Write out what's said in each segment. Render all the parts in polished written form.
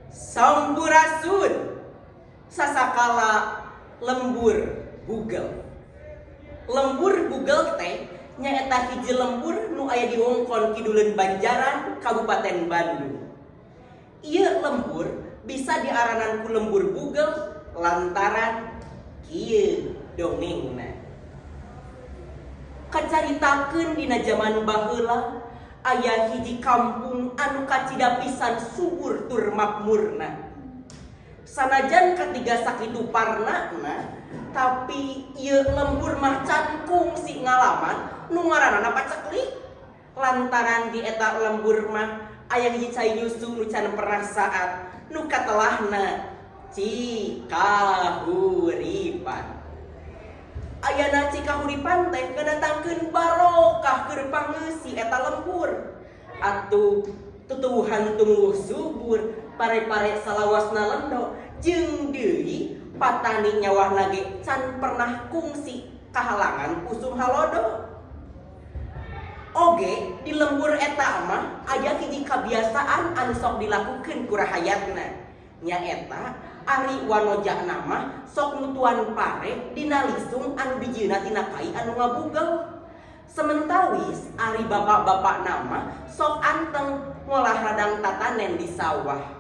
Sampurasun. Sasakala lembur Bugel. Lembur Bugel teh nyaeta hiji lembur nu aya di wewengkon kiduleun Banjaran, Kabupaten Bandung. Ieu lembur bisa diaranan ku lembur Bugel lantaran kieu dongengna. Kacaritakeun dina jaman baheula aya hiji kampung anu kacida pisan subur tur makmurna. Sanajan katiga sakitu parnana, tapi ieu lembur mah can kungsi ngalaman nu ngaranana paceklik. Lantaran di eta lembur mah aya hiji cai nyusu nu can pernah saat nu katelahna Cikahuripan. Ayana Cikahuripan teh ngadatangkeun barokah keur pangeusi eta lembur. Atuh tutuwuhan tumbuh subur, pare-pare salawasna lendo, jeung deui patani nyawahna ge can pernah kungsi kahalangan usum halodo. Oge di lembur eta mah aya hiji kabiasaan anu sok dilakukeun ku rahayatna. Nyaeta ari wanojana mah sok nutuan pare dina lisung anu dijieunna tina kai anu ngabugel. Sementawis ari bapak-bapakna mah sok anteng ngolah ladang tatanen di sawah.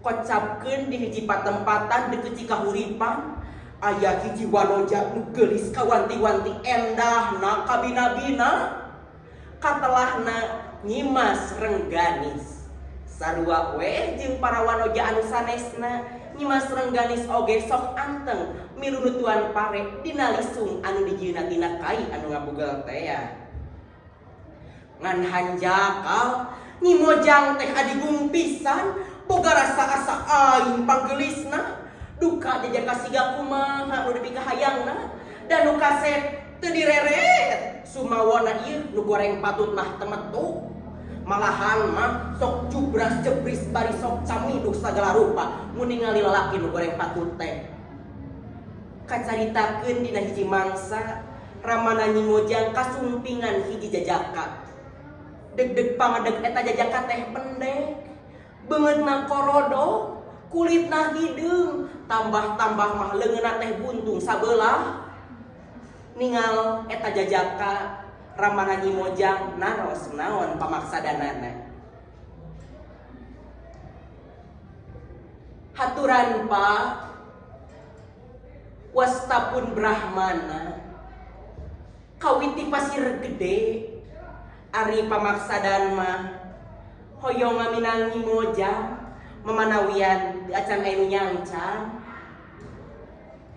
Kocapkeun di hiji patempatan deukeut Cikahuripan aya hiji wanoja nu geulis kawanti-wanti, endahna kabina-bina. Katelahna Nyimas Rengganis. Sarua weh jeung para wanoja anu sanesna, Nyimas Rengganis oge sok anteng milu nutuan pare dina lisung anu dijieunna tina kai anu ngabugel tea. Ngan hanjakal Nyi Mojang teh adigung pisan, boga rasa asa aing panggelisna. Duka jajaka siga kumaha nu dipikahayangna dan nu kasep teu direret. Sumawona ieu nu goreng patut mah temetu. Malahan mah sok jubras jebris bari sok camiduh sagala rupa mun ningali lalaki nu goreng patut teh. Kacaritakeun dina hiji mangsa, ramana Nyi Mojang kasumpingan hiji jajaka. Deg-deg pangadeg eta jajaka teh pendek, beungeutna korodo, kulitna hideung, tambah-tambah mah leungeunna teh buntung sabelah. Ningal eta jajaka, ramana Nyi Mojang naros naon pamaksadanana. "Haturan, Pak." "Wastapun Brahmana?" "Kawiti Pasir Gede." "Ari pamaksadan mah hoyong ngaminang Nyi Mojang, memanawian acan aya nu nyangcang."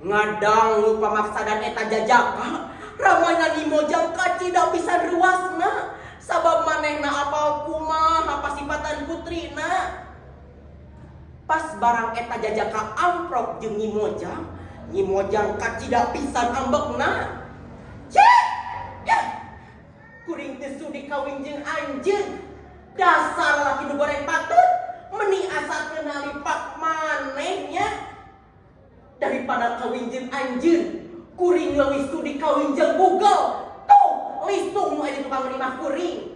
Ngadangu pamaksadan eta jajaka, ramana Nyi Mojang kacida pisan ruasna, sabab manehna apal kumaha pasipatan putrina. Pas barang eta jajaka amprok jeung Nyi Mojang, Nyi Mojang kacida pisan ambekna. "Cek! Ya! Kuring teu sudi kawin jeung anjeun. Dasar laki nu goreng patut, meni asa kenali pak manehnya. Daripada kawin jeung anjeun, kuring leuwih sudi kawin jeung Bugel. Tuh, listung nu aya di tukang imah kuring."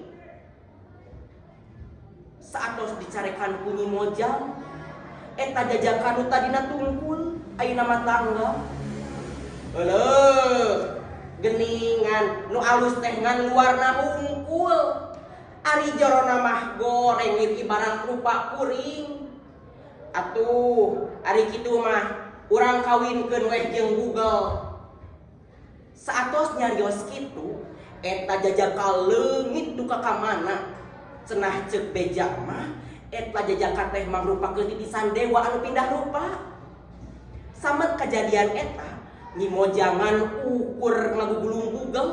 Saatos dicarekan ku Nyi Mojang, eta jajaka nu tadina tungkul ayeuna mah tangga. "Euleuh, geningan nu alus teh ngan luarna hungkul. Ari jorona mah goreng ibarat rupa kuring. Atuh, ari kitu mah urang kawinkeun weh jeung Bugel." Saatos nyarios kitu, eta jajaka leungit duka ka mana. Cenah ceuk beja mah eta jajaka teh mangrupakeun titisan dewa anu pindah rupa. Samet kajadian eta, Nyi Mojang ngan ukur ngagugulung Bugel.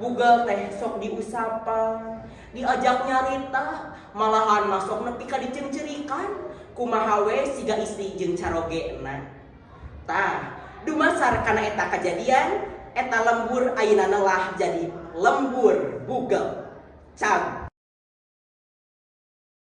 Bugel teh sok diusapan, diajak nyarita, malahan masuk nepi ka diceungceurikan kumaha we siga istri jeung carogena. Tah, dumasar kana eta kajadian, eta lembur ayeuna nelah jadi lembur Bugel. Cag.